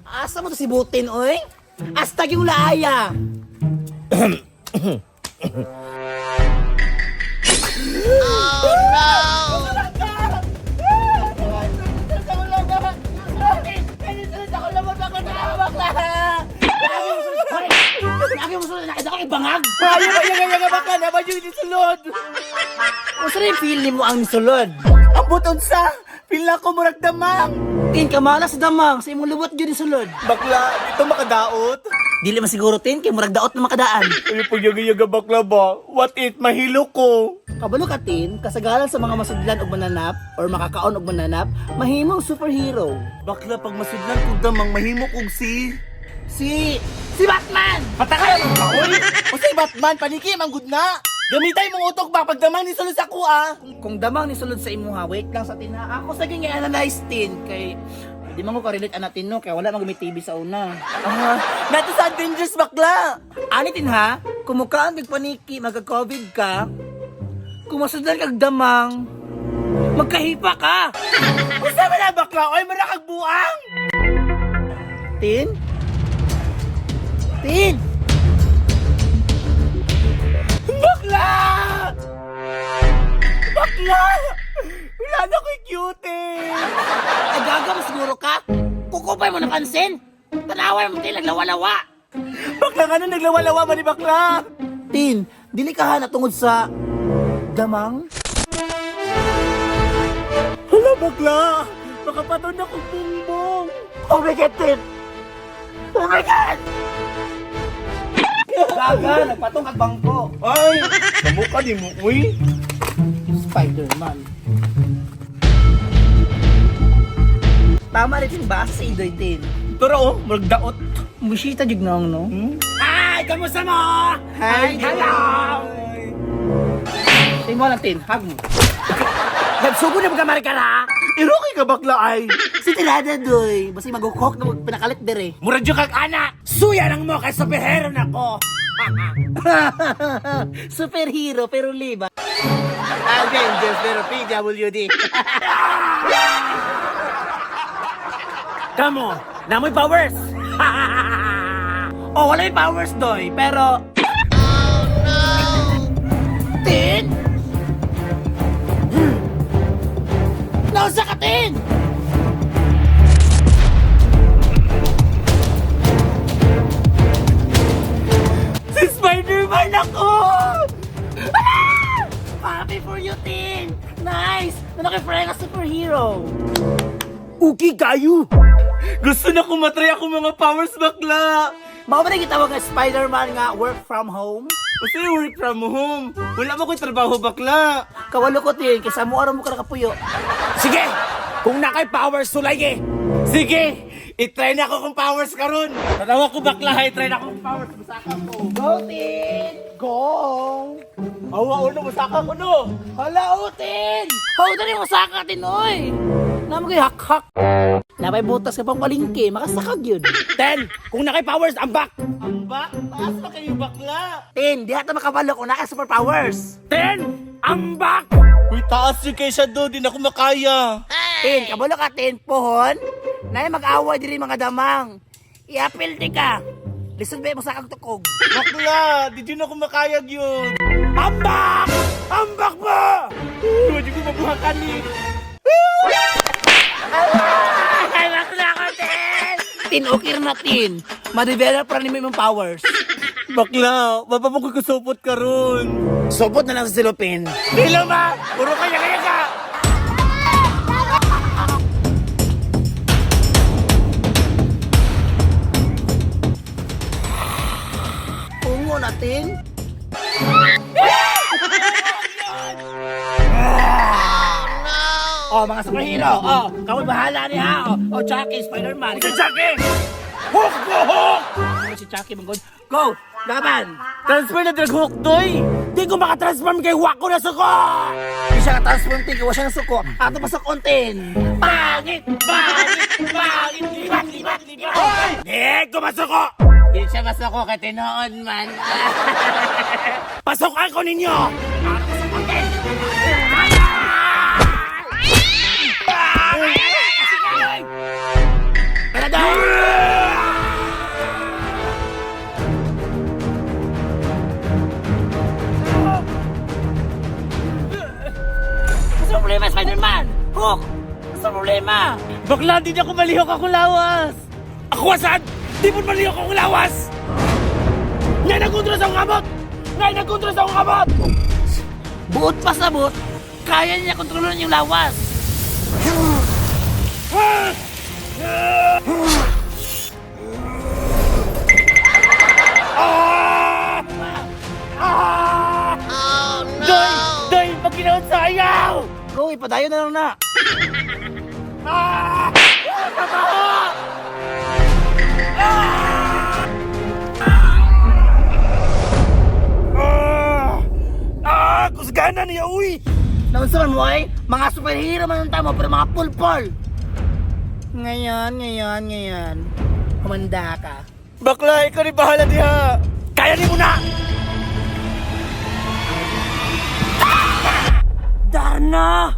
Asa mo to si Butin, oy? Hasta yung laaya! Lagi mo sulod, nakita ko ibangag! Ayaw ba yung nga bakla na ba yung sulod? Unsa rin feel mo ang sulod? Ambot unsa? Feel na ko murag damang. Tin, kamala sa damang, sa imong lubot yun sulod. Bakla, dito makadaot. Dili man siguro, Tin, kay murag daot na makadaan. Ay, pagyaga-yaga bakla ba? What if mahilo ko? Kabalo ka, Tin, kasagaran sa mga masudlan og mananap or makakaon og mananap, mahimong superhero. Bakla, pag masudlan kog damang, mahimo kog si... Si Batman! Patakay mo ba, oy? Usay Batman, paniki, manggod na! Gamitay mong utok ba pag damang ni sulod sa ako, ah! Kung damang ni sulod sa imuha, wait lang sa tina. Ako sa ging analyze tin kay di man ko ka-relate ana tin no kay wala man gumi TV sa una. Ah, nato sa Avengers, bakla! Ani tin ha, kumukaan kag paniki, magka-COVID ka, kung masudlan kag damang, magkahipa ka. Usa man na, bakla, oy, mura kag buang! Tin? Tin! Bakla! Bakla! Wala na ko'y cutie! Ay, gaga mo siguro ka? Kukupay mo napansin? Tanaway mo tin, naglawa-lawa. Bakla nga na naglawa-lawa man ni bakla! Tin, dili ka hana tungod sa damang? Hala, bakla! Makapaton na kong bungbong! Oh my God, Tin! Oh my God! Gaga, nagpatong kag bangko. Ay! Kamukha di mo, uy! Spider-Man. Tama rin yung basa sa Idoy, Tin. Pero oh, magdaot. Musita jud nang, no? Hmm? Hi! Kamusta mo? Hi! Hello! Tingnan mo lang, Tin. Hug mo. Nagsugo na mga marikara! Iroke ka bakla ay! Si Tirada, doy. Basta magukok na magpinakalit dire. Murag jud kag ana! Suya nang mo kay superhero na ko! Superhero, pero liba. Avengers pero PWD. Kamo, namoy powers! Oh, wala yung powers, doy. Pero... Oh, no! Tin? Nausa ka, Tin! Si Spider-Man ako! Ah! Happy for you, Tin! Nice! Nanaki friend na superhero! Uki kayo! Gusto na ko matry ako mga powers bakla! Mao ba na gitawag nga Spider-Man nga work from home? Basta yung work from home. Wala mo ko'y trabaho bakla. Kawalo ko, Tin, kaysa mo araw mo ka nakapuyo. Sige! Kung na kay powers sulay eh! Sige! I-try na ako kung powers karon. Tanawa ko bakla ha, i-try na ako kung powers. Musaka ko. Go, Tin! Go! Awa uno, musaka ko no. Hala, Tin! How dali mo saka, Tin, oy! Naman ko'y hak-hak. Napay butas ka pang palingki, makasakag yun. Ten, kung na kay powers, ambak! Ambak? Taas pa kayo bakla! Tin, di ata makabalo kung naka superpowers. Ten, ambak! Uy, taas yung kay siya do, di na ako makaya. Tin, kabalo ka, Tin, pohon. Nay mag-away diri mga damang. I-appeal di ka. Lisod ba mo sa kag tukog? Bakla, di din ako makayag yun. Ambak! Ambak ba? Uy, di ko mabuhakan ni. Ay, bakla ko, Tin! Tin, okay na, Tin. Ma-develop ra nimo imong powers. Bakla, mapapagod ko supot karon. Supot na lang sa silupin. Hello ma! Puro kaya kaya ka! Tungo na, Tin. Oh, mga superhero. Oh, kamoy bahala ni ha. Oh, oh Chucky, Spider-Man. Si Chucky! Hook go hook! Ano si Chucky, manggod. Go! Laban! Transfer na drag hook doy! Di ko makatransform kay Wako na suko! Di siya ka-transform, Tin. Gawa siya ng suko. Ato pa sa kontin. Pangit! Pangit! Pangit! Libat! Libat! Libat! Hoy! Di ko masuko! Di siya masuko kay tinoon man. Pasukan ko ninyo! Ato pa sa kontin. Hok! Sa problema! Bakla, di niya ako malihok akong lawas! Ako asad! Di mo malihok akong lawas! Ngay nagkontra sa akong kamot! Ngay nagkontra sa akong kamot! Buot pa sa buot, kaya niya kontrolon yung lawas. Doy! Doy! Pagkinaon sa ayaw! Go, ipadayon na lang na. Ah! Kusgana niya, uy! Naunsa man mo ay, mga superhero man ang tamo, pero mga pulpol. Ngayon, ngayon, ngayon, humanda ka. Bakla, ikaw ni bahala diha! Kaya ni mo na! Darna!